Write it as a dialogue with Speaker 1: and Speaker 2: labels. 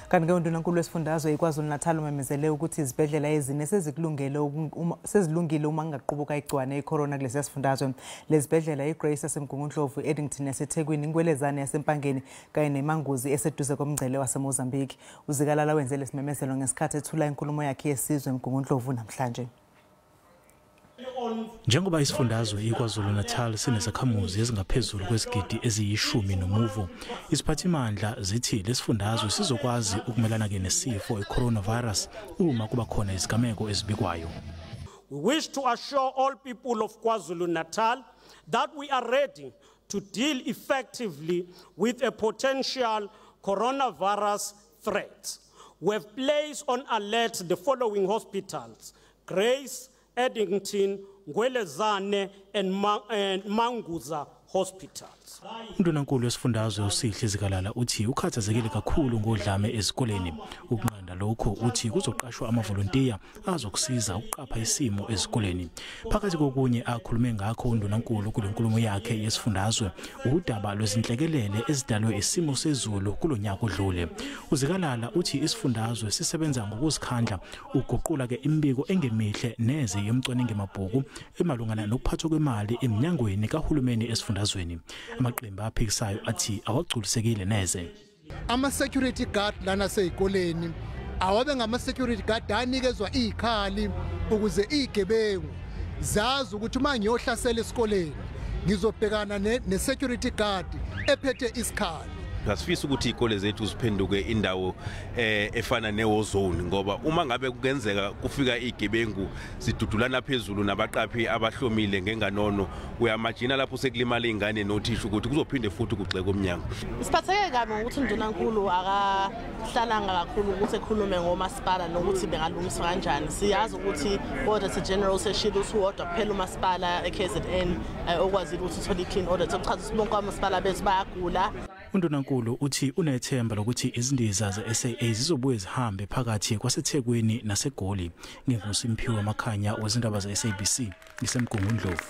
Speaker 1: Kanti-ke uNdunankulu wesifundazwe iKwaZulu-Natal umemezele ukuthi izibhedlela ezine sezilungile uma kungaqubuka igciwane i-corona kulesiya sifundazwe. Lezibhedlela iGrace yaseMgungundlovu, Addington yaseThekwini, Ngwelezane yaseMpangeni kanye neManguzi eseduze komngcele waseMozambique. UZikalala wenze lesimemezelo ngesikhathi ethula inkulumo yakhe yesizwe eMgungundlovu namhlanje.
Speaker 2: Njengoba isifundazwe iKwaZulu-Natal sinezakhamuzi ezingaphezulu kwezigidi eziyishumi nomuvo, iziphathimandla zithi lesifundazwe sizokwazi ukumelana-ke nesifo i-coronavirus uma kuba khona izigameko ezibikwayo.
Speaker 3: We wish to assure all people of KwaZulu-Natal that we are ready to deal effectively with a potential coronavirus threat. We have placed on alert the following hospitals: Grace, Addington, Ngwelezane and Manguza hospitals.
Speaker 2: Undunankulu wesifundazwe uSihle Zikalala uthi ukhathazekile kakhulu ngodlame ezikoleni. Ukunqanda lokho uthi kuzoqashwa amavolontiya azokusiza ukuqapha isimo ezikoleni. Phakathi kokunye akhulume ngakho undunankulu kulenkulumo yakhe yesifundazwe udaba lwezinhlekelele ezidalwe isimo sezulu kulonyaka odlule. UZikalala uthi isifundazwe sisebenza ngokuzikhandla uguqula ke imibiko engemihle neze yomcwaningi mabhuku emalungana nokuphathwa kwemali eminyangweni kahulumeni esifundazweni. Amaqembu aphikisayo athi awagculisekile neze.
Speaker 4: Ama-security guard lana seyikoleni awabe ngama-security guard anikezwa izikhali ukuze izigebengu zazi ukuthi uma ngiyohlasela esikoleni ngizobhekana ne-security guard ephethe isikhali.
Speaker 5: Asifisa ukuthi izikole zethu ziphenduke indawo efana ne-war zone, ngoba uma ngabe kungenzeka kufika izigebengu zidudulana phezulu nabaqaphi abahlomile ngenganono, uyamajina lapho sekulimala izingane nothisha ukuthi kuzophinde futhi kugxeke umnyango.
Speaker 6: Siphatheke kabi ngokuthi uNdunankulu akahlalanga kakhulu ukuthi ekhulume ngomasipala nokuthi bengalungiswa kanjani. Siyazi ukuthi Auditor General seshilo ukuthi uwodwa kuphela umasipala e-KZN okwazile ukuthi uthole i-clean audit, okuchaza ukuthi bonke omasipala bethu bayagula.
Speaker 2: Undunankulu uthi unethemba lokuthi izindiza ze-SAA zizobuye zihambe phakathi kwaseThekwini naseGoli. NginguSimphiwe Makhanya wezindaba ze-SABC ngiseMgungundlovu.